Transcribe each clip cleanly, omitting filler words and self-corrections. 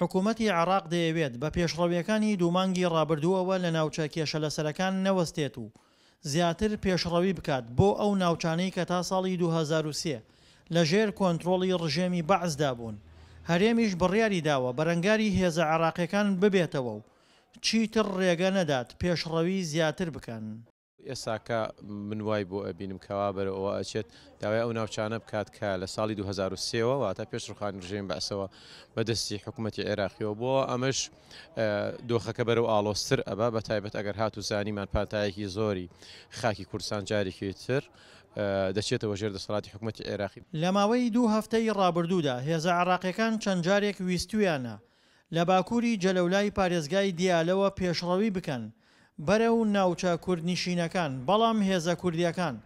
حکومەتی عێراق دەیەوێت بە پێشڕەوییەکانی دوو مانگی ڕابردووەوە لە ناوچە کێشەلەسەرەکان نەوەستێت و زیاتر پێشڕەوی بکات بۆ ئەو ناوچانەی کە تا ساڵی 2003 لەژێر کۆنترۆڵی ڕژێمی بەعسدا بوون، هەرێمیش بڕیاری داوە بەرەنگاری هێزە عێراقیەکان ببێتەوە و چیتر ڕێگە نەدات پێشڕەوی زیاتر بکەن. ئێستاکە من وای بۆ ئەبینم کەوا بەرەو ئەوە ئەچێت داوای ئەو ناوچانە بکات کە لە ساڵی 2003 ەوە واتە پێش ڕوخانی ڕژێمی بەعسەوە بە دەستی حکوومەتی عێراقیەوە بۆ ئەمەش دۆخەکە بەرەو ئاڵۆزتر ئەبا بە تایبەت ئەگەر هات و زانیمان پانتایەکی زۆری خاکی کوردستان جارێکی تر دەچێتەوە ژێر دەسەڵاتی حکوومەتی عێراقی. لە ماوەی دوو هەفتەی ڕابردوودا هێزە عێراقیەکان چەند جارێک ویستویانە لە باکووری جەلەولای پارێزگای دیالەوە پێشڕەوی بکەن بەرەو ناوچە کوردنیشینەکان، بەڵام هێزە کوردییەکان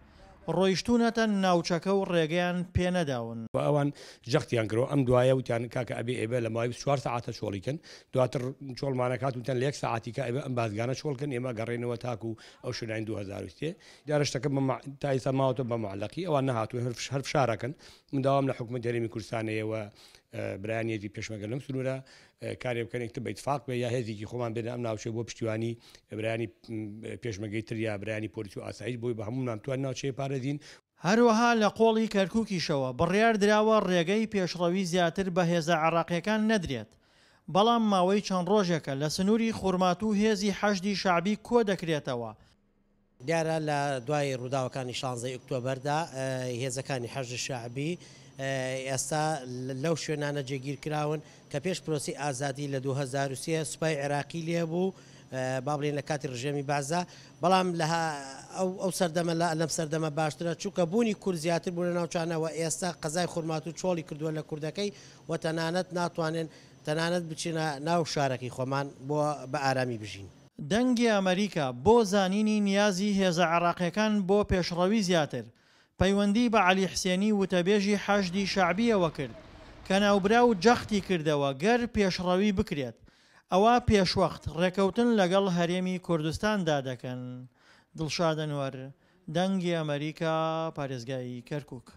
ڕۆیشتوونەتە ناوچەکە و ڕێگەیان پێنەداون. و ئەوان جەختیان کردەوە ئەم دوایە وتیان کاکە ئەبێ ئێبە لە ماوەی 24 سەعاتە چۆڵی کەن دواتر چۆڵمانە کات وتیان لە یەک سەعاتی کە ئێبە ئەم بازگانە چۆڵ کەن ئێمە گەڕێنەوە تاکو ئەو شوێنانی 2003 دیارە شتەکە بە تا ئێستا ماوەتەوە بە معلەقی ئەوان نەهاتوون هەر فشارەکەن من داوام لە حکومەتی هەرێمی کوردستانەیە و برایانی هێزی پێشمەرگە لەم سنوورە کارێ بکەن یەکتر بە ئیتفاق بێ یا هێزێکی خۆمان بێنە ئەم ناوچەیە بۆ پشتیوانی برایانی پێشمەرگەی تر یا برایانی پۆلیس و ئاسایش بۆی بە هەموومان بتوانین ناوچەیە پارێزین. هەروەها لە قۆڵی کەرکوکیشەوە بڕیار دراوە ڕێگەی پێشڕەوی زیاتر بە هێزە عێراقییەکان نەدرێت، بەڵام ماوەی چەند ڕۆژێکە لە سنووری خورماتوو هێزی حەشدی شەعبی کۆدەکرێتەوە. دیارە لە دوای ڕووداوەکانی شانزەی ئۆکتۆبەردا هێزەکانی حەشد شەعبی ئێستا لەو شوێنانە جێگیر کراون کە پێش پرۆسی ئازادی لە 2003 سوپای عێراقی لێ بوو با بڵێن لە کاتی ڕژێمی بەعسدا بەڵام لە ئەو سەردەمە لە لەم سەردەمە باشترە چونکە بوونی کورد زیاتر بوو لە ناوچانەوە ئێستا قەزای خورماتوو چۆڵی کردووە لە کوردەکەی و تەنانەت ناتوانێن تەنانەت بچینە ناو شارەکەی خۆمان بۆ بە ئارامی بژین. دەنگی ئەمەریکا بۆ زانینی نیازی هێزە عێراقیەکان بۆ پێشڕەوی زیاتر، پەیوەندی بە عەلی حسێنی وتەبێژی حەشدی شەعبیەوە کرد، کە ناوبراو جەختی کردەوە گەر پێشڕەوی بکرێت، ئەوا پێشوەخت ڕێکەوتن لەگەڵ هەرێمی کوردستاندا دەکەن. دڵشاد ئەنوەر، دەنگی ئەمەریکا، پارێزگای کەرکوک.